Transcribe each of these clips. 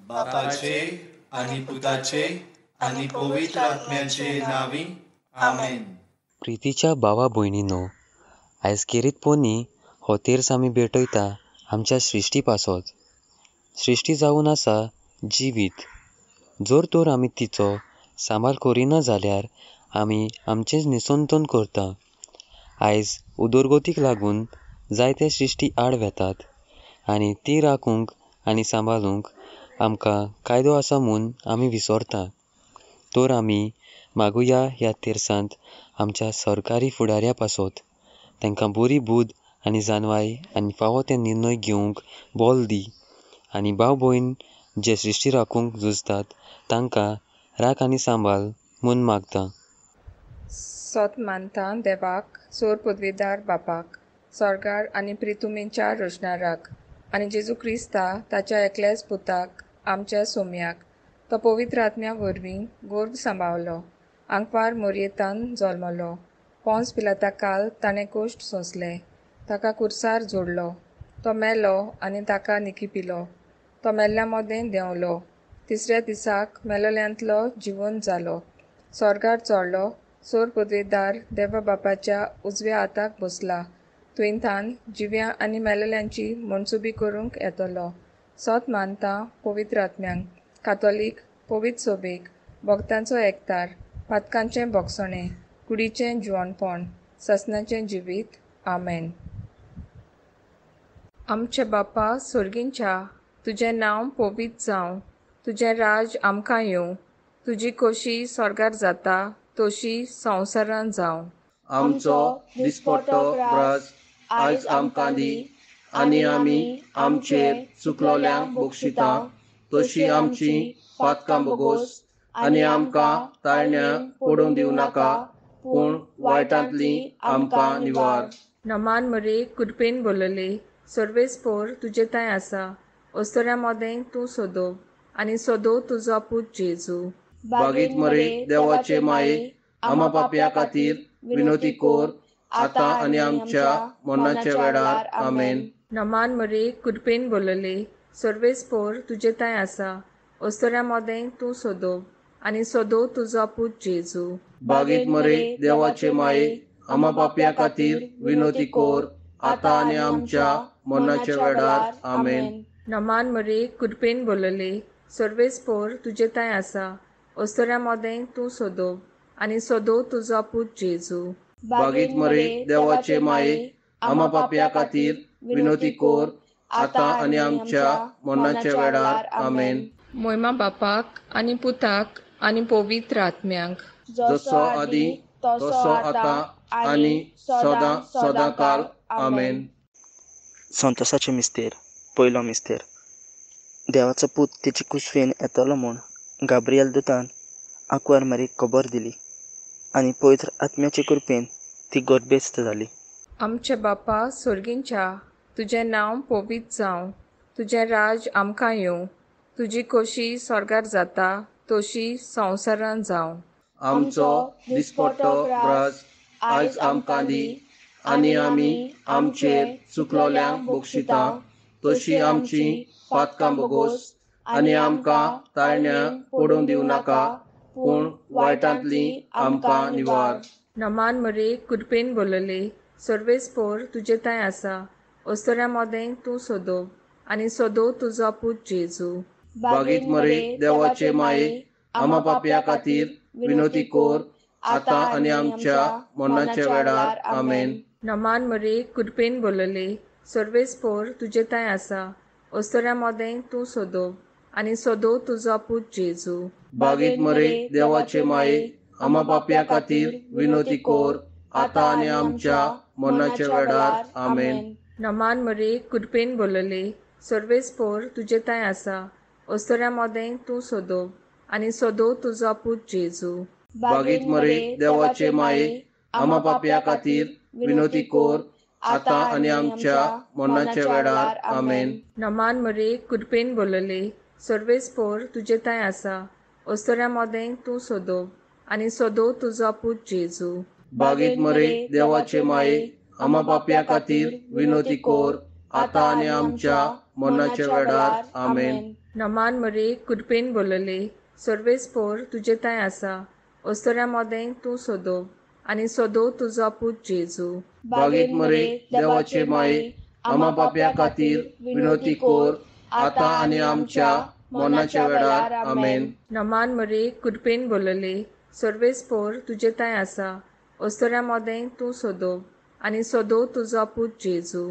बापाचे आनी पुताचे आनी पवित्र आत्म्याचे नांवी, आमेन. प्रितीच्या भावा भयणीनो, आयज खेरीत पोनी हो तेर्स आमी भेटयता आमच्या सृश्टी पासत. सृश्टी जावन आसा जिवीत. जर तर आमी तिचो सांबाळ करिना जाल्यार आमी आमचेंच निसंतन करता. आयज उदरगतीक लागून जायते सृश्टी आड वेतात आनी ती राखूंक आनी सांबाळूंक आमकां कायदो आसा म्हूण आमी विसरता. तर आमी मागुया ह्या तेर्सांत आमच्या सरकारी फुडाऱ्या पासत, तांकां बरी बुद्द आनी जाणवाय आनी फावो ते निर्णय घेवंक बल दी आनी भाव भयण जे सृश्टी राखूंक झुजतात तांकां राख आनी सांबाळ म्हूण मागता. सोत मानता देवाक, सोर पदवेदार बापाक, सोर्गार आनी प्रितुमेच्या रचणाराक, आनी जेजू क्रिस्ता ताच्या एकल्याच पुताक, आमच्या सोम्याक, तो पवित्र आत्म्या वरवीं गोर्भ सांबावलो, आंकवार मोरयेतान जल्मलो, पोंस पिलाता काल ताणें कोश्ट सोंसले, ताका कुर्सार जोडलो, तो मेलो आनी ताका निकिपिलो, तो मेल्ल्या मदें देंवलो, तिसऱ्या दिसाक मेलोल्यांतलो जिवन जालो, सोर्गार चोडलो, सोर पदवेदार देवा बापाच्या उजव्या हाताक बसला, थंयथान जिव्या आनी मेलेल्यांची मनसुबी करूंक येतलो. सोत मानता पवित्र आत्म्यांक, कातोलीक पवित्र सोबेक, भक्तांचो एकतार, पातकांचें भोगसणें, कुडीचें जिवनपण, ससनाचें जिवीत. आमेन. आमचे बापा सोर्गींच्या, तुजें नांव पवित्र जावं, तुजें राज आमकां येवं, तुजी खोशी स्वर्गार जाता तशी संवसारान जावं. आमचो दिसपट्टो ग्रास आयज आमकां दी, आनी आमी आमचेर चुकलोल्यांक बक्षिता तशी आमची पातकां बोगोस, आनी आमकां ताळण्या पडूंक दिवं नाका, पूण वायटांतली आमकां निवार. नमान मरे, कृपेन बोलले, सर्वेस्पोर तुजे थंय आसा, अस्तोऱ्या मदें तूं सोदो आनी सोदो तुजो पूत जेजू. बागीत मरे देवाचे माये, आमा पापया खातीर विनोती कोर, आतां आनी आमच्या मरणाच्या वेळार. आमेन. नमान मरे, कृपेन बोलले, सर्वेस्पोर तुजे थंय आसा, अस्तोऱ्या मदें तूं सोदो आनी सोदो तुजो पूत जेजू. बागीत मरे देवाचे माये, आमा पापया खातीर विनोती कोर, आतां आनी आमच्या मरणाच्या वेळार. आमेन. नमान मरे, कृपेन बोलले, सर्वेस्पोर तुजे थंय आसा, अस्तोऱ्या मदें तूं सोदो आनी सोदो तुजो पूत जेजू. बागीत मरे देवाचे माये, आमा पापया खातीर विनोती कोर, आतां आनी आमच्या मरणाच्या वेळार. आमेन. मोयमा बापाक आनी पुताक आनी पवित्र आत्म्यांक, जसो आदी तसो आतां आनी सदां सदां काल. आमेन. संतोसाचें मिस्तेर, पयलो मिस्तेर. देवाचो पूत तेची कुसवेन येतलो म्हूण गाब्रिएल दुतान आंकवार मरीक खबर दिली आनी पवित्र आत्म्याचे कृपेन ती गर्भेस्त जाली. आमचे बापा सोर्गींच्या, तुजें नांव पवित्र जावं, तुजें राज आमकां येवं, तुजी खोशी स्वर्गार जाता तशी संवसारान जावं. आमचो दिसपट्टो ग्रास आयज आमकां दी, आनी आमी आमचेर चुकलोल्यांक बक्षिता तशी आमची पातकां बोगोस, आनी आमकां ताळण्या पडूंक दिवं नाका, पूण वायटांतली आमकां निवार. नमान मरे, कृपेन बोलले, सर्वेस्पोर तुजे थंय आसा, अस्तोऱ्या मदें तूं सोदो आनी सोदो तुजो पूत जेजू. बागीत मरे देवाचे माये, आमा पापया खातीर विनोती कोर, आतां आनी आमच्या मरणाच्या वेळार. आमेन. नमान मरे, कृपेन बोलले, सर्वेस्पोर तुजे थंय आसा, अस्तोऱ्या मदें तूं सोदो आनी सोदो तुजो पूत जेजू. बागीत मरे देवाचे माये, आमा पापया खातीर विनोती कोर, आतां आनी आमच्या मरणाच्या वेळार. आमेन. नमान मरे, कृपेन बोलले, सर्वेस्पोर तुजे थंय आसा, अस्तोऱ्या मदें तूं सोदो आनी सोदो तुजो पूत जेजू. बागीत मरे देवाचे माये, आमा पापया खातीर विनोती कोर, आतां आनी आमच्या मरणाच्या वेळार. आमेन. नमान मरे, कृपेन बोलले, सर्वेस्पोर तुजे थंय आसा, अस्तोऱ्या मदें तूं सोदो आनी सोदो तुजो पूत जेजू. बागीत मरे देवाचे माये, आमा पापया खातीर विनोती कोर, आतां आनी आमच्या मरणाच्या वेळार. आमेन. नमान मरे कृपेन बोलले, सर्वेस्पोर तुजे तांय आसा, ओस्तोऱ्या मोदें तूं सोदो आनी सोदो तुजो पूत जेजू. बागीत मरे देवाचे माये, आमा पापया खातीर विनोती कोर, आतां आनी आमच्या मरणाच्या वेळार. आमेन. नमान मरे कृपेन बोलले, सर्वेस्पोर तुजे तांय आसा, ओस्तोऱ्या मोदें तूं सोदो आनी सोदो तुजो पूत जेजू.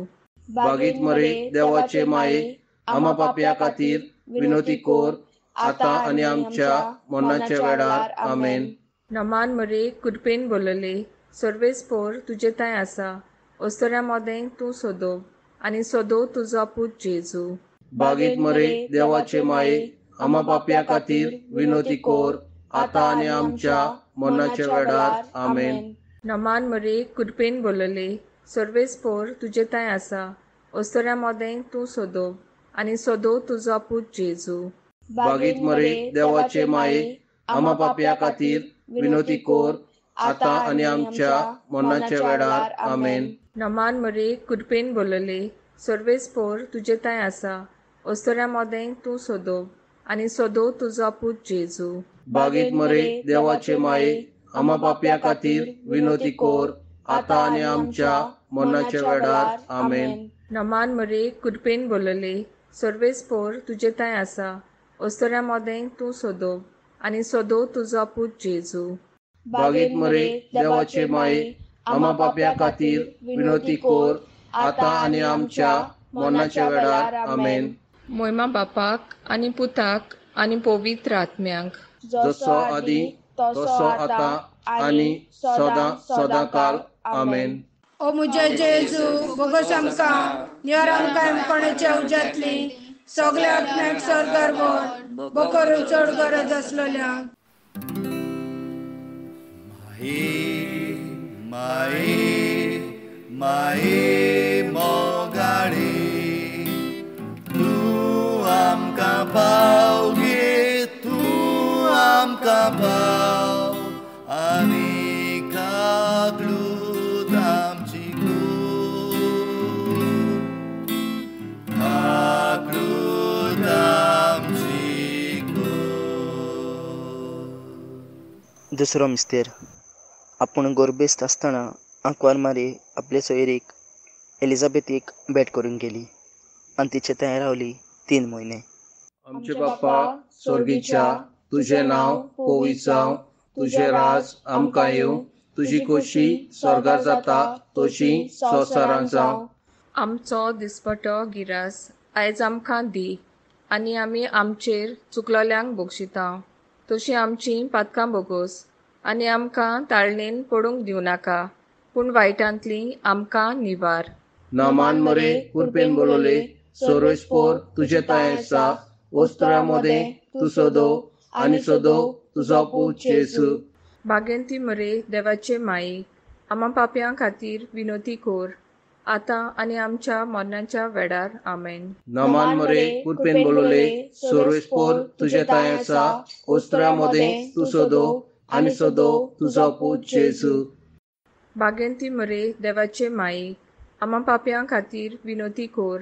बागीत मरे देवाचे माये, आमा पापया खातीर विनोती कोर, आतां आनी आमच्या मरणाच्या वेळार. आमेन. नमान मरे कृपेन बोलले, सर्वेस्पोर तुजे तांय आसा, ओस्तोऱ्या मोदें तूं सोदो आनी सोदो तुजो पूत जेजू. बागीत मरे देवाचे माये, आमा पापया खातीर विनोती कोर, आतां आनी आमच्या मरणाच्या वेळार. आमेन. नमान मरे कृपेन बोलले, सर्वेस्पोर तुजे तांय आसा, ओस्तोऱ्या मोदें तूं सोदो आनी सोदो तुजो पूत जेजू. बागीत मरे देवाचे माये, आमा पापया खातीर विनोती कोर, आतां आनी आमच्या मरणाच्या वेळार. आमेन. नमान मरे कृपेन बोलले, सर्वेस्पोर तुजे तांय आसा, ओस्तोऱ्या मोदें तूं सोदो आनी सोदो तुजो पूत जेजू. बागीत मरे देवाचे माये, आमा पापया खातीर विनोती कोर, आतां आनी आमच्या मरणाच्या वेळार. आमेन. नमान मरे कृपेन बोलले, सर्वेस्पोर तुजे तांय आसा, ओस्तोऱ्या मोदें तूं सोदो आनी सोदो तुजो पूत जेजू. बागीत मरे देवाचे माये, आमा पापया खातीर विनोती कोर, आतां आनी आमच्या मरणाच्या वेळार. आमेन. मोयमा बापाक आनी पुताक आनी पवित्र आत्म्याक, जसो आदी तसो आतां आनी सदां सदां काल. आमेन. ओ मुझे जेजू, बोगस आमकां निवार, आमकां कोणाच्या उज्यांतली सगळ्या आत्म्याक स्वर्गार व्हर, बोकर चड गरज आसलेल्या. माई माई माई मोगाळी, तूं आमकां पाव गे, तूं आमकां पाव, आनी काकलूत आमची कूड, काकलूत आमची कूड. दुसरो मिस्तेर. आपूण गोरबेस्त आसतना आंकवार मारी आपले सोयरीक एलिझाबेथीक भेट करूंक गेली आनी तिचे थंय रावली 3 म्हयने. आमचे बाप्पा स्वर्गीच्या, तुजें नांव पवित्र जावं, तुजें राज आमकां येवं, तुजी खोशी स्वर्गार जाता तशी संवसारांत जावं. आमचो दिसपटो गिरास आयज आमकां दी, आनी आमी आमचेर चुकलोल्यांक बक्षिता तशी आमची पातकां बोगोस, आनी आमकां ताळणेन पडूंक दिवं नाका, पूण वायटांतली आमकां निवार. नमान मरे कृपेन बोलले, सर्वेस्पोर तुजे तांय आसा, ओस्तोऱ्या मोदें तूं सोदो आनी सोदो तुजो पूत जेजू. बागेंती मरे देवाचे माई, आमा पापयां खातीर विनोती कोर, आतां आनी आमच्या मरणाच्या वेळार. आमेन. नमान मरे कृपेन बोलले, सर्वेस्पोर तुजे तांय आसा, ओस्तोऱ्या मोदें तूं सोदो आनी सोदो तुजो पूत जेजू. बागेंती मरे देवाचे माई, आमा पापयां खातीर विनोती कोर,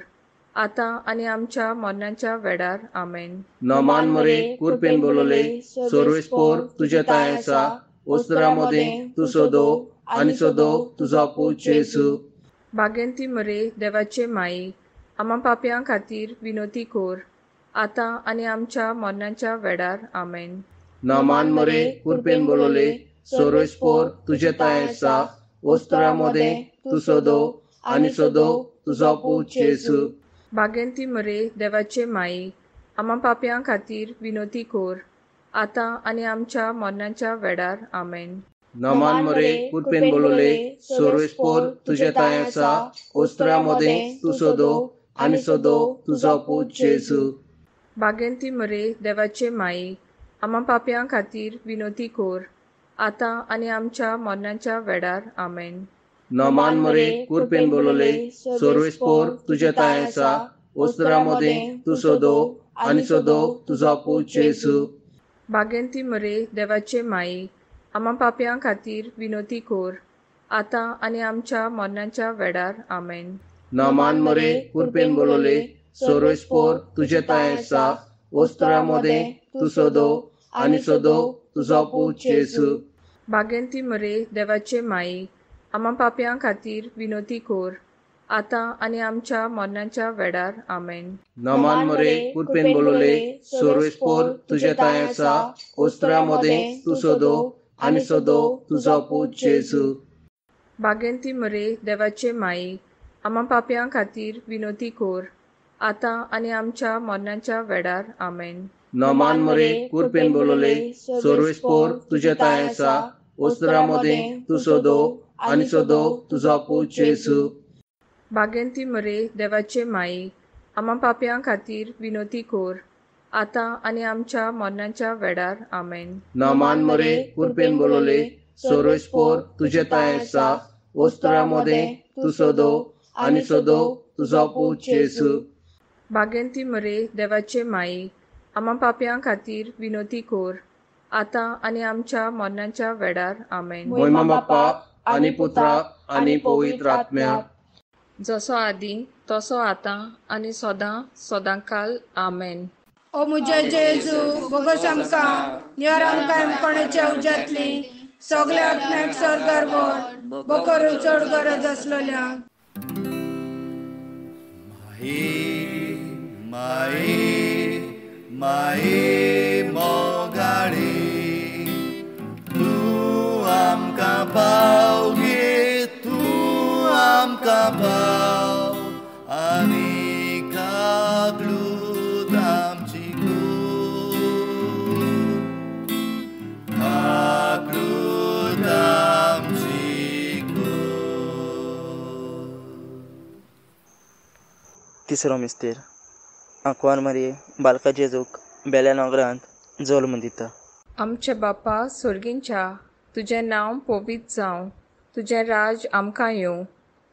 आतां आनी आमच्या मरणाच्या वेळार. आमेन. नमान मरे कृपेन बोलले, सर्वेस्पोर तुजे तांय आसा, ओस्तोऱ्या मोदें तूं सोदो आनी सोदो तुजो पूत जेजू. बागेंती मरे देवाचे माई, आमा पापयां खातीर विनोती कोर, आतां आनी आमच्या मरणाच्या वेळार. आमेन. नमान मरे कृपेन बोलले, सर्वेस्पोर तुजे तांय आसा, ओस्तोऱ्या मोदें तूं सोदो आनी सोदो तुजो पूत जेजू. बागेंती मरे देवाचे माई, आमा पापयां खातीर विनोती कोर, आतां आनी आमच्या मरणाच्या वेळार. आमेन. नमान मरे कृपेन बोलले, सर्वेस्पोर तुजे तांय आसा, ओस्तोऱ्या मोदें तूं सोदो आनी सोदो तुजो पूत जेजू. बागेंती मरे देवाचे माई, आमा पापयां खातीर विनोती कोर, आतां आनी आमच्या मरणाच्या वेळार. आमेन. नमान मरे कृपेन बोलले, सर्वेस्पोर तुजे तांय आसा, ओस्तोऱ्या मोदें तूं सोदो आनी सोदो तुजो पूत जेजू. बागेंती मरे देवाचे माई, आमा पापयां खातीर विनोती कोर, आतां आनी आमच्या मरणाच्या वेळार. आमेन. नमान मरे कृपेन बोलले, सर्वेस्पोर तुजे तांय आसा, ओस्तरा मोदें तूं सोदो आनी सोदो तुजो पूत जेजू. बागेंती मरे देवाचे माई, आमा पापयां खातीर विनोती कोर, आतां आनी आमच्या मरणाच्या वेळार. आमेन. नमान मरे कृपेन बोलले, सोर्वेस्पोर तुजे तांय आसा, ओस्तरा मोदें तूं सोदो आनी सोदो तुजो पूत जेजू. बागेंती मरे देवाचे माई, आमा पापयां खातीर विनोती कोर, आतां आनी आमच्या मरणाच्या वेळार. आमेन. नमान मरे कृपेन बोलले, सोर्वेस्पोर तुजे तांय आसा, ओस्तरा मोदें तूं सोदो आनी सोदो तुजो पूत जेजू. बागेंती मरे देवाचे माई, आमा पापयां खातीर विनोती कोर, आतां आनी आमच्या मरणाच्या वेळार. आमेन. नमान मरे कृपेन बोलले, सोर्वेस्पोर तुजे तांय आसा, ओस्तरा मोदें तूं सोदो आनी सोदो तुजो पूत जेजू. बागेंती मरे देवाचे माई, आमा पापयां खातीर विनोती कोर, आतां आनी आमच्या मरणाच्या वेळार. आमेन. मोहिमा बाप्पा आनी पुत्राक आनी पवित्र आत्म्याक, जसो आदी तसो आतां आनी सदां सदांकाल. आमेन. ओ मुजे जेजू, बोगस आमकां निवार, आमकां एमकोणाच्या उज्यांतली सगल्या आत्म्याक स्वर्गार व्हर, बोकरून चड गरज आसलेल्या. माई माई माई मोगाळी, तूं आमकां पाव गे, तूं आमकां पाव, आनी काकलूत आमची कोर, काकलूत आमची कोर. तिसरो मिस्तेर. आंकवार मारये बालका जेजूक बेल्या नगरांत जल्म दिता. आमचे बापा सोर्गींच्या, तुजें नांव पवित्र जावं, तुजें राज आमकां येवं,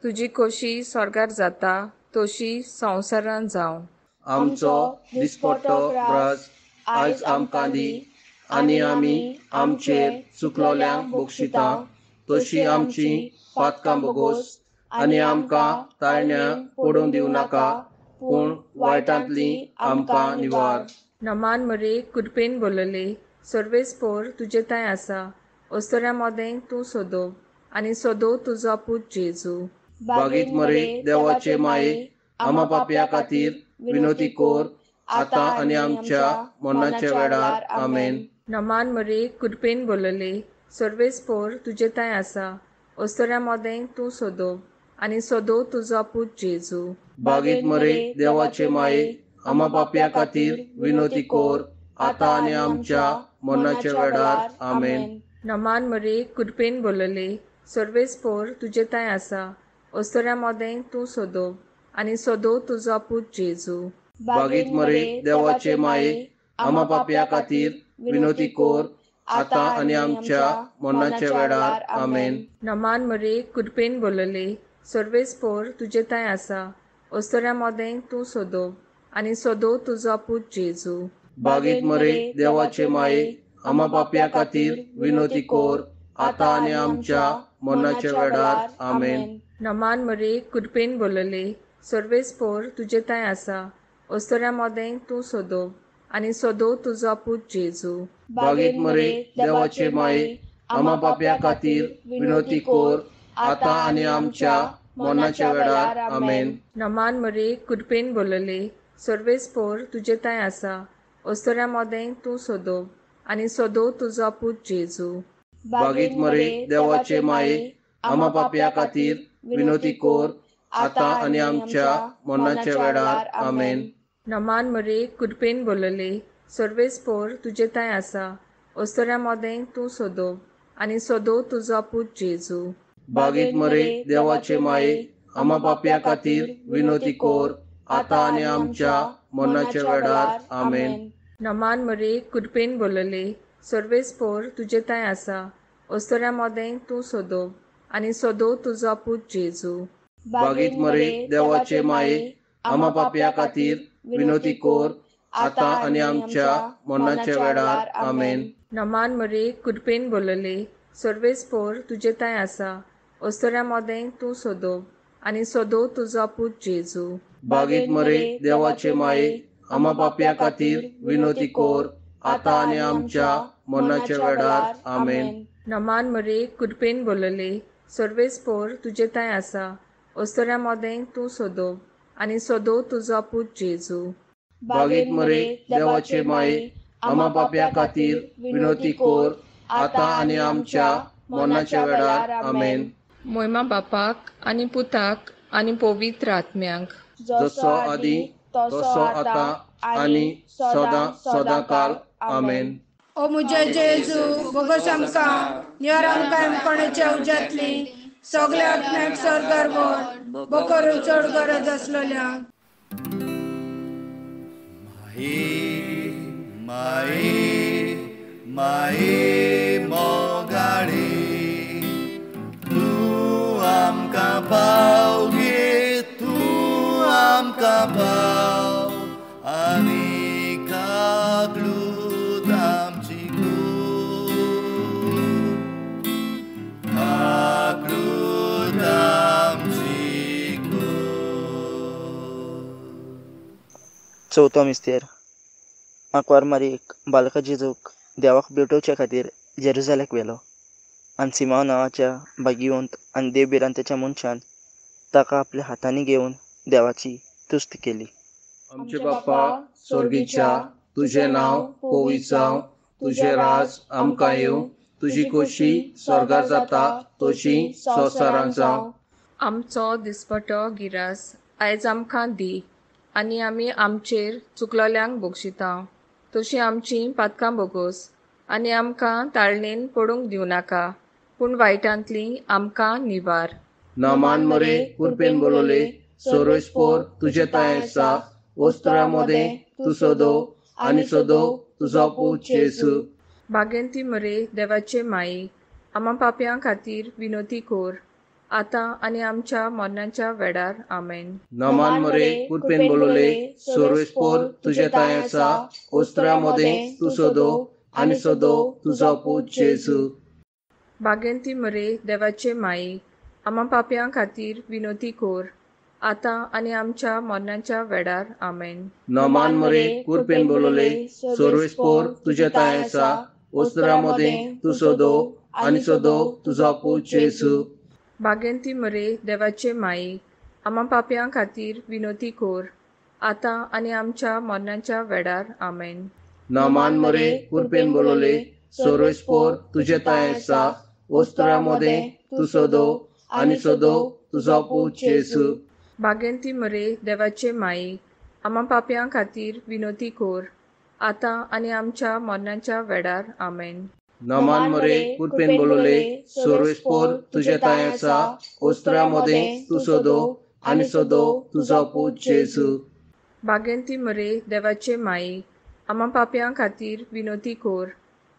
तुजी खोशी स्वर्गार जाता तशी संवसारान जावं. आमचो दिसपट्टो ग्रास आयज आमकां दी, आनी आमी आमचेर चुकलोल्यांक बक्षिता तशी आमची पातकां बोगोस, आनी आमकां ताळण्या पडून दिवं नाका, पूण वायटांतली आमकां निवार. नमान मरे कृपेन बोलले, सर्वेस्पोर तुजे तांय आसा, ओस्तोऱ्या मोदें तूं सोदो आनी सोदो तुजो पूत जेजू. बागीत मरे देवाचे माये, आमा पापया खातीर विनोती कोर, आतां आनी आमच्या मरणाच्या वेळार. आमेन. नमान मरे कृपेन बोलले, सर्वेस्पोर तुजे तांय आसा, ओस्तोऱ्या मोदें तूं सोदो आनी सोदो तुजो पूत जेजू. बागीत मरे देवाचे माये, आमा पापया खातीर विनोती कोर, आतां आनी आमच्या मरणाच्या वेळार. आमेन. नमान मरे कृपेन बोलले, सर्वेस्पोर तुजे तांय आसा, ओस्तोऱ्या मोदें तूं सोदो आनी सोदो तुजो पूत जेजू. बागीत मरे देवाचे माये, आमा पापया खातीर विनोती कोर, आतां आनी आमच्या मरणाच्या वेळार. आमेन. नमान मरे कृपेन बोलले, सर्वेस्पोर तुजे तांय आसा, ओस्तोऱ्या मोदें तूं सोदो आनी सोदो तुजो पूत जेजू. बागीत मरे देवाचे माये, आमा पापया खातीर विनोती कोर, आतां आनी आमच्या मरणाच्या वेळार. आमेन. नमान मरे कृपेन बोलले, सर्वेस्पोर तुजे तांय आसा, ओस्तोऱ्या मोदें तूं सोदो आनी सोदो तुजो पूत जेजू. बागीत मरे देवाचे माये, आमा पापया खातीर विनोती कोर, आतां आनी आमच्या मरणाच्या वेळार. आमेन. नमान मरे कृपेन बोलले, सर्वेस्पोर तुजे तांय आसा, ओस्तोऱ्या मोदें तूं सोदो आनी सोदो तुजो पूत जेजू. बागीत मरे देवाचे माये, आमा पापया खातीर विनोती कोर, आतां आनी आमच्या मरणाच्या वेळार. आमेन. नमान मरे कृपेन बोलले, सर्वेस्पोर तुजे तांय आसा, ओस्तोऱ्या मोदें तूं सोदो आनी सोदो तुजो पूत जेजू. बागीत मरे देवाचे माये, आमा पापया खातीर विनोती कोर, आतां आनी आमच्या मरणाच्या वेळार. आमेन. नमान मरे कृपेन बोलले, सर्वेस्पोर तुजे तांय आसा, ओस्तोऱ्या मोदें तूं सोदो आनी सोदो तुजो पूत जेजू. बागीत मरे देवाचे माये, आमा पापया खातीर विनोती कोर, आतां आनी आमच्या मरणाच्या वेळार. आमेन. नमान मरे कृपेन बोलले, सर्वेस्पोर तुजे तांय आसा, ओस्तोऱ्या मोदें तूं सोदो आनी सोदो तुजो पूत जेजू. बागीत मरे देवाचे माये, आमा पापया खातीर विनोती कोर, आतां आनी आमच्या मरणाच्या वेळार. आमेन. नमान मरे, कृपेन बोलले, सर्वेस पोर तुजे थंय आसा, ओस्तोऱ्या मोदें तूं सोदो आनी सोदो तुजो पूत जेजू. बागीत मरे, देवाचे माये, आमा पापया खातीर विनोती कोर, आतां आनी आमच्या मरणाच्या वेळार. आमेन. मोयमा बापाक आनी पुताक आनी पवित्र आत्म्याक, जसो आदी तसो आतां आनी सदां सदां काल. आमेन. ओ मुझे जेजू, बोगस आमकां निवार, आमकां एमकोणाच्या उज्यांतली सगल्या आत्म्याक स्वर्गार व्हर, बोकर चड गरज आसलेल्या. माई माई माई मोगाळी, तूं आमकां पाव गे, तूं आमकां पाव आनी काकलूत आमची कोर, काकलूत आमची कोर. चवथो मिस्तेर. आंकवार मारीक बालका जेजूक देवाक भेटोवच्या खातीर जेरुजाल्याक व्हेलो आनी सिमांव नांवाच्या भाग्यवंत आनी देव भिरांतेच्या मनशान ताका आपल्या हातांनी घेवन देवाची तुस्त केली. आमचे बाप्पा स्वर्गीच्या, तुजें नांव पवित्र जावं, तुजें राज आमकां येवं, तुजी खोशी स्वर्गार जाता तशी संवसारांत जावं. आमचो दिसपटो गिरास आयज आमकां दी आनी आमी आमचेर चुकलोल्यांक बक्षिता तशी आमची पातकां बोगोस आनी आमकां ताळणेन पडूंक दिवं नाका, पूण वायटांतली आमकां निवार. नमान मरे, कृपेन बोलले, सर्वेस्पोर तुजे ताय आसा, वस्त्रा मदें तूं सोदो आनी सोदो तुजो पूत जेजू. बागेंती मरे, देवाचे माई, आमा पापयां खातीर विनोती कोर, आतां आनी आमच्या मरणाच्या वेळार. आमेन. नमान मरे, कृपेन बोलले, सर्वेस्पोर तुजे ताय आसा, वस्त्रा मदें तूं सोदो आनी सोदो तुजो पूत जेजू. बागेंती मरे, देवाचे माई, आमा पापयां खातीर विनोती कोर, आतां आनी आमच्या मरणाच्या वेळार. आमेन. नमान मरे, कृपेन बोलले, सर्वेस्पोर तुजे ताय आसा, वस्त्रा मदें तूं सोदो आनी सोदो तुजो पूत जेजू. बागेंती मरे, देवाचे माई, आमा पापयां खातीर विनोती कोर, आतां आनी आमच्या मरणाच्या वेळार. आमेन. नमान मरे, कृपेन बोलले, सर्वेस्पोर तुजे ताय आसा, वस्त्रा मदें तूं सोदो आनी सोदो तुजो पूत जेजू. बागेंती मरे, देवाचे माई, आमा पापयां खातीर विनोती कोर, आतां आनी आमच्या मरणाच्या वेळार. आमेन. नमान मरे, कृपेन बोलले, सर्वेस्पोर तुजे ताय आसा, वस्त्रा मदें तूं सोदो आनी सोदो तुजो पूत जेजू. बागेंती मरे, देवाचे माई, आमा पापयां खातीर विनोती कोर,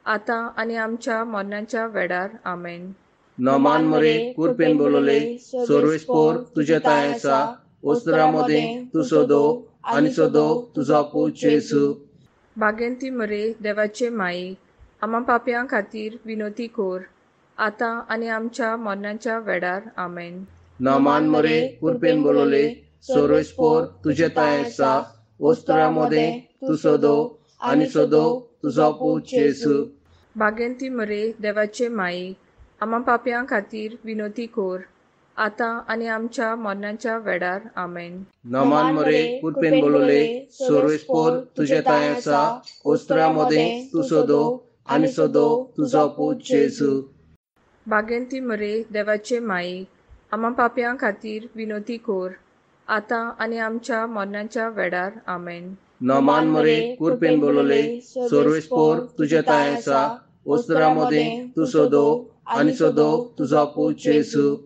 आतां आनी आमच्या मरणाच्या वेळार. आमेन. नमान मरे, कृपेन बोलले, सर्वेस्पोर तुजे ताय आसा, वस्त्रा मदें तूं सोदो आनी सोदो तुजो पूत जेजू. बागेंती मरे, देवाचे माई, आमा पापयां खातीर विनोती कोर, आतां आनी आमच्या मरणाच्या वेळार. आमेन. नमान मरे, कृपेन बोलले, सर्वेस्पोर तुजे ताय आसा, वस्त्रा मदें तूं सोदो आनी सोदो तुजो पूत जेजू. बागेंती मरे, देवाचे माई, आमा पापयां खातीर विनोती कोर, आतां आनी आमच्या मरणाच्या वेळार. आमेन. नमान मरे, कृपेन बोलले, सर्वेस्पोर तुजे ताय आसा, वस्त्रा मदें तूं सोदो आनी सोदो तुजो पूत जेजू. बागेंती मरे, देवाचे माई, आमा पापयां खातीर विनोती कोर, आतां आनी आमच्या मरणाच्या वेळार. आमेन. नमान मरे, कृपेन बोलले, सर्वेस्पोर तुजे ताय आसा, वस्त्रा मदें तूं सोदो आनी सोदो तुजो पूत जेजू.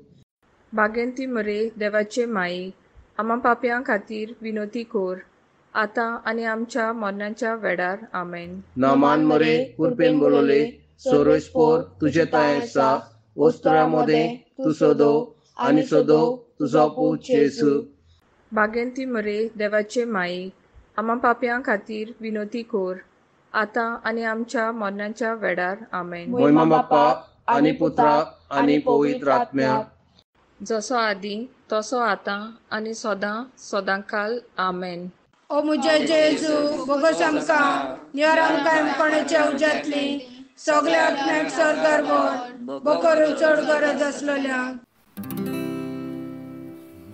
बागेंती मरे, देवाचे माई, आमा पापयां खातीर विनोती कोर, आतां आनी आमच्या मरणाच्या वेळार. आमेन. नमान मरे, कृपेन बोलले, सर्वेस्पोर तुजे ताय आसा, वस्त्रा मदें तूं सोदो आनी सोदो तुजो पूत जेजू. बागेंती मरे, देवाचे माई, आमा पापयां खातीर विनोती कोर, आतां आनी आमच्या मरणाच्या वेळार. आमेन. मोहिमा बाप्पा आनी पुत्रा आनी पवित्र आत्म्या, जसो आदी तसो आतां आनी सदां सदांकाल. आमेन. ओ मुजे जेजू बोगोस आमकां निवार आमकां एमकोणाच्या उज्यांतली सगल्या आत्म्याक स्वर्गार व्हर बोकर चड गरज आसलेल्या.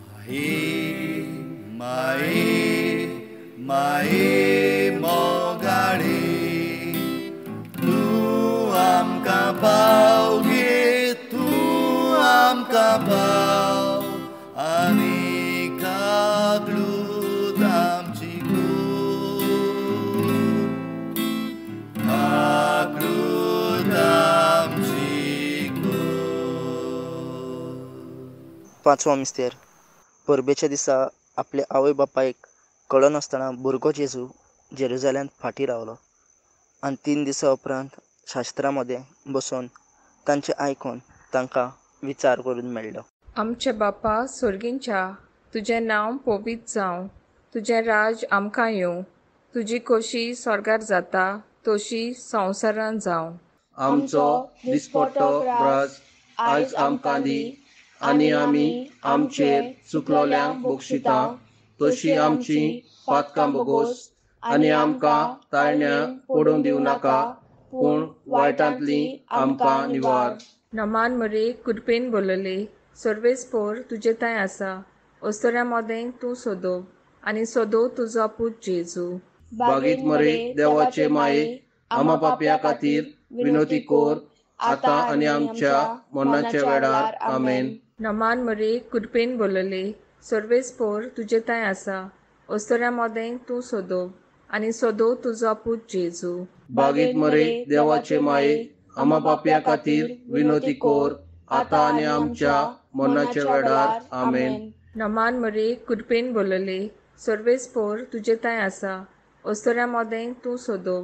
माई माई माई मोगाळी तूं आमकां पाव गे तूं आमकां पाव आनी काकलूत आमची कूर काकलूत आमची कूर. पांचवो मिस्तेर. परबेच्या दिसा आपल्या आवय बापायक कळनासतना भुरगो जेजू जेरुजाल्यांत फाटीं रावलो आनी 3 दिसां उपरांत शास्त्रा मदें बसून तांचें आयकून तांकां विचार करून मेळ्ळो. आमचे बापा सोर्गींच्या, तुजें नांव पवित्र जावं, तुजें राज आमकां येवं, तुजी खोशी स्वर्गार जाता तशी संवसारान जावं. आमचो दिसपट्टो ग्रास आयज आमकां दी आनी आमी आमचेर चुकलोल्यांक बक्षिता तशी आमची पातकां बोगोस आनी आमकां ताळण्या पडूंक दिवं नाका पूण वायटांतली आमकां निवार. नमान मरे कृपेन बोलले, सर्वेस्पोर तुजे थंय आसा, अस्तुऱ्यां मदें तूं सोदो आनी सोदो तुजो पूत जेजू. बागीत मरे देवाचे माये, आमा पापया खातीर विनोती कोर आतां आनी आमच्या मरणाच्या वेळार. आमेन. नमान मरे कृपेन बोलले, सर्वेस्पोर तुजे थंय आसा, अस्तुऱ्यां मदें तूं सोदो आनी सोदो तुजो पूत जेजू. बागीत मरे देवाचे माये, आमा पापया खातीर विनोती कोर आतां आनी आमच्या मरणाच्या वेळार. आमेन. नमान मरे कृपेन बोलले, सर्वेस्पोर तुजे थंय आसा, अस्तुऱ्यां मदें तूं सोदो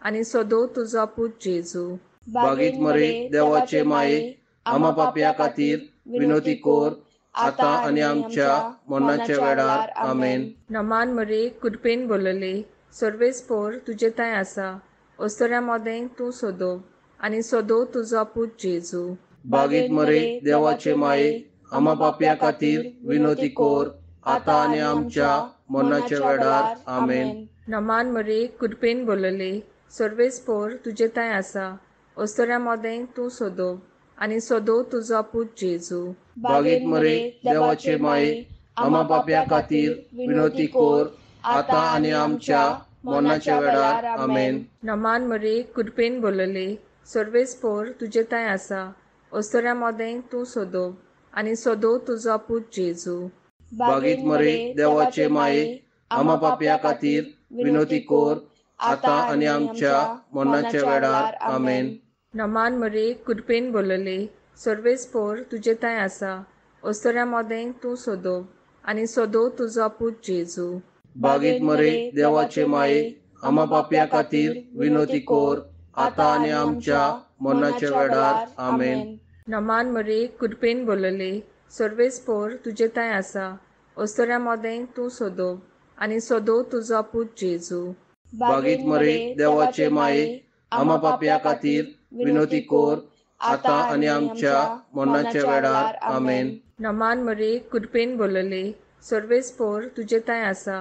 आनी सोदो तुजो पूत जेजू. बागीत मरे देवाचे माये, आमा पापया खातीर विनोती कोर आतां आनी आमच्या मरणाच्या वेळार. आमेन. नमान मरे कृपेन बोलले, सर्वेस्पोर तुजे थंय आसा, अस्तुऱ्यां मदें तूं सोदो आनी सोदो तुजो पूत जेजू. बागीत मरे देवाचे माये, आमा पापया खातीर विनोती कोर आतां आनी आमच्या मरणाच्या वेळार. आमेन. नमान मरे कृपेन बोलले, सर्वेस्पोर तुजे थंय आसा, अस्तुऱ्यां मदें तूं सोदो आनी सोदो तुजो पूत जेजू. बागीत मरे देवाचे माये, आमा पापया खातीर विनोती कोर आतां आनी आमच्या मरणाच्या वेळार. आमेन. नमान मरे कृपेन बोलले, सर्वेस्पोर तुजे थंय आसा, अस्तुऱ्यां मदें तूं सोदो आनी सोदो तुजो पूत जेजू. बागीत मरे देवाचे माये, आमा पापया खातीर विनोती कोर आतां आनी आमच्या मरणाच्या वेळार. आमेन. नमान मरे कृपेन बोलले, सर्वेस्पोर तुजे थंय आसा, अस्तुऱ्यां मदें तूं सोदो आनी सोदो तुजो पूत जेजू. बागीत मरे देवाचे माये, आमा पापया खातीर विनोती कोर आतां आनी आमच्या मरणाच्या वेळार. आमेन. नमान मरे कृपेन बोलले, सर्वेस्पोर तुजे थंय आसा, अस्तुऱ्यां मदें तूं सोदो आनी सोदो तुजो पूत जेजू. बागीत मरे देवाचे माये, आमा पापया खातीर विनोती कोर आतां आनी आमच्या मरणाच्या वेळार. आमेन. नमान मरे कृपेन बोलले, सर्वेस्पोर तुजे थंय आसा,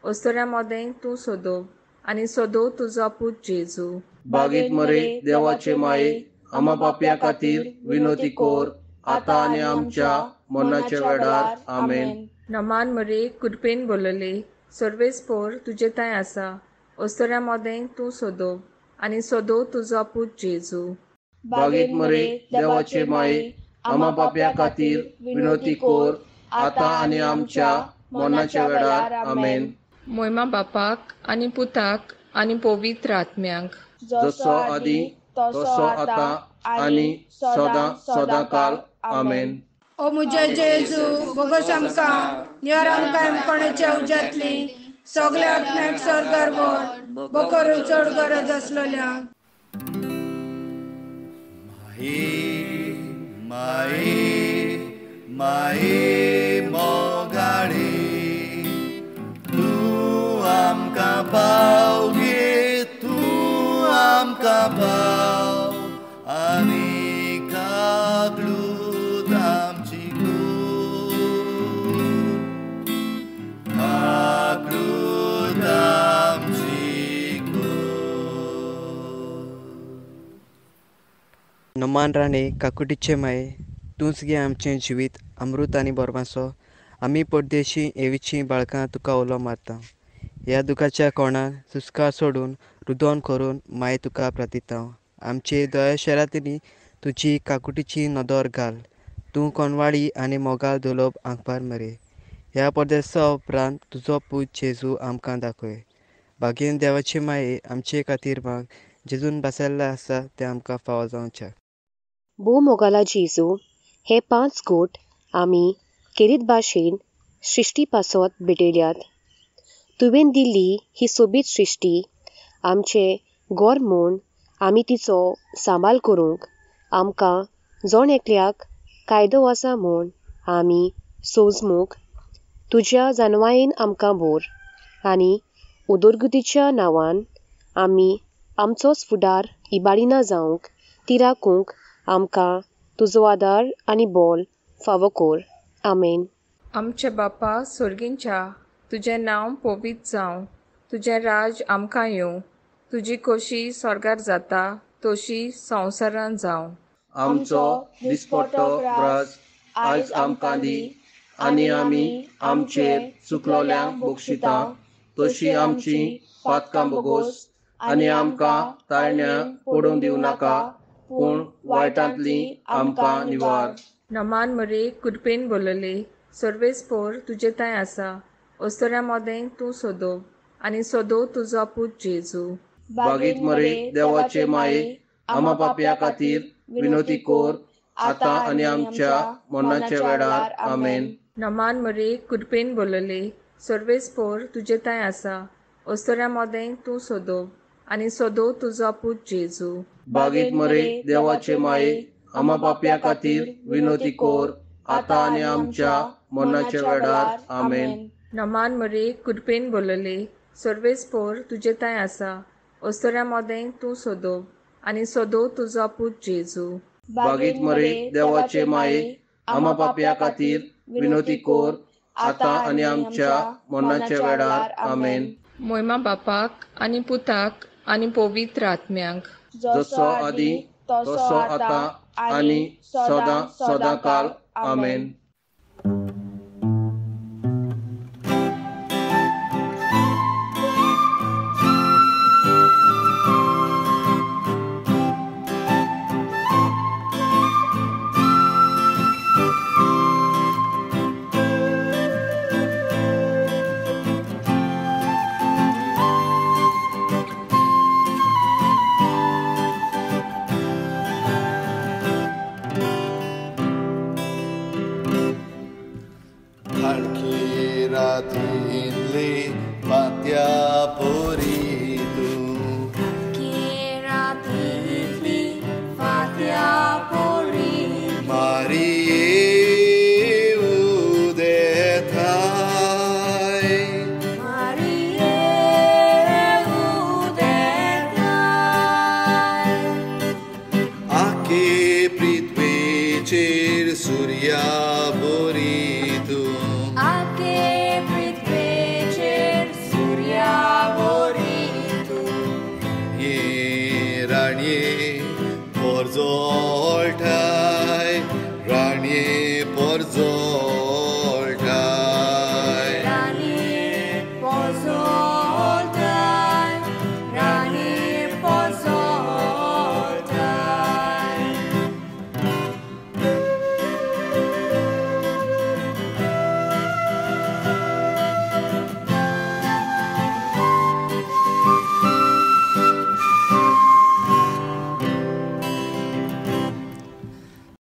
अस्तुऱ्यां मदें तूं सोदो आनी सोदो तुजो पूत जेजू. बागीत मरे देवाचे माये, आमा पापया खातीर विनोती कोर आतां आनी आमच्या मरणाच्या वेळार. आमेन. नमान मरे कृपेन बोलले, सर्वेस्पोर तुजे थंय आसा, अस्तुऱ्यां मदें तूं सोदो आनी सोदो तुजो पूत जेजू. बागीत मरे देवाचे माये, आमा पापया खातीर विनोती कोर आतां आनी आमच्या मरणाच्या वेळार. आमेन. मोयमा बापाक आनी पुताक आनी पवित्र आत्म्याक, जसो आदी तसो आतां आनी सदां सदां काल. आमेन. ओ मुजे जेजू बोगोस आमकां निवार आमकां एमकोणाच्या उज्यांतली सगल्या आत्म्याक स्वर्गार व्हर बोकर चड गरज आसलेल्या. माई माई माई मोगाळी तूं आमकां पाव गे तूं आमकां पाव आनी काकलूत आमची कूर काकलूत नमान राणे काकुटीचे माये, तूंच गे आमचें जिवीत अमृत आनी बोरमासो. आमी परदेशी एवीचीं बाळकां तुका उलो मारता. ह्या दुखाच्या कोणान सुस्कार सोडून रुदोन करून माये तुका प्रार्थिता. आमचे दया शरातिनी तुजी काकुटीची नदर घाल. तूं कोनवाळी आनी मोगाल दुलोब आंकपार मरे. ह्या परदेसा उपरांत तुजो पूत जेजू आमकां दाखय. भागेन देवाचे माये आमचे खातीर माग. जेजून बसयल्लें आसा तें आमकां फावो जावचें. भोव मोगाला जेजू, हे 5 गोट आमी केरीत भाशेन सृश्टी पासत भेटयल्यात. तुवें दिल्ली ही सोबीत सृश्टी आमचें गोर म्हूण आमी तिचो सांबाळ करूंक आमकां जण एकल्याक कायदो आसा म्हूण आमी सोजमूक तुज्या जानवायेन आमकां भोर आनी उदरगतीच्या नांवान आमी आमचोच फुडार इबाडिना जावंक ती राखूंक आमकां तुजो आदार आनी बोल फावो कोर. आमेन. आमचे बापा सोर्गींच्या, तुजें नांव पवित्र जावं, तुजें राज आमकां येवं, तुजी खोशी स्वर्गार जाता तशी संवसारान जावं. आमचो दिसपट्टो ग्रास आयज आमकां दी आनी आमी आमचेर चुकलोल्यांक बक्षिता तशी आमची पातकां बोगोस आनी आमकां ताळण्या पडून दिवं नाका, पूण वायटांतली आमकां निवार. नमान मरे कृपेन बोलले, सर्वेस पोर तुजे थंय आसा, ओस्तोऱ्या मोदें तूं सोदो आनी सोदो तुजो पूत जेजू. बागीत मरे देवाचे माये, आमा पापया खातीर विनोती कोर आतां आनी आमच्या मरणाच्या वेळार. आमेन. नमान मरे कृपेन बोलले, सर्वेस पोर तुजे थंय आसा, ओस्तोऱ्या मोदें तूं सोदो आनी सोदो तुजो पूत जेजू. बागीत मरे देवाचे माये, आमा पापया खातीर विनोती कोर आतां आनी आमच्या मरणाच्या वेळार. आमेन. नमान मरे कृपेन बोलले, सर्वेस पोर तुजे थंय आसा, ओस्तोऱ्या मोदें तूं सोदो आनी सोदो तुजो पूत जेजू. बागीत मरे देवाचे माये, आमा पापया खातीर विनोती कोर आतां आनी आमच्या मरणाच्या वेळार. आमेन. मोयमा बापाक आनी पुताक आनी पवित्र आत्म्याक, जसो आदी तसो आतां आनी सदां सदां काल. आमेन. Porzolte.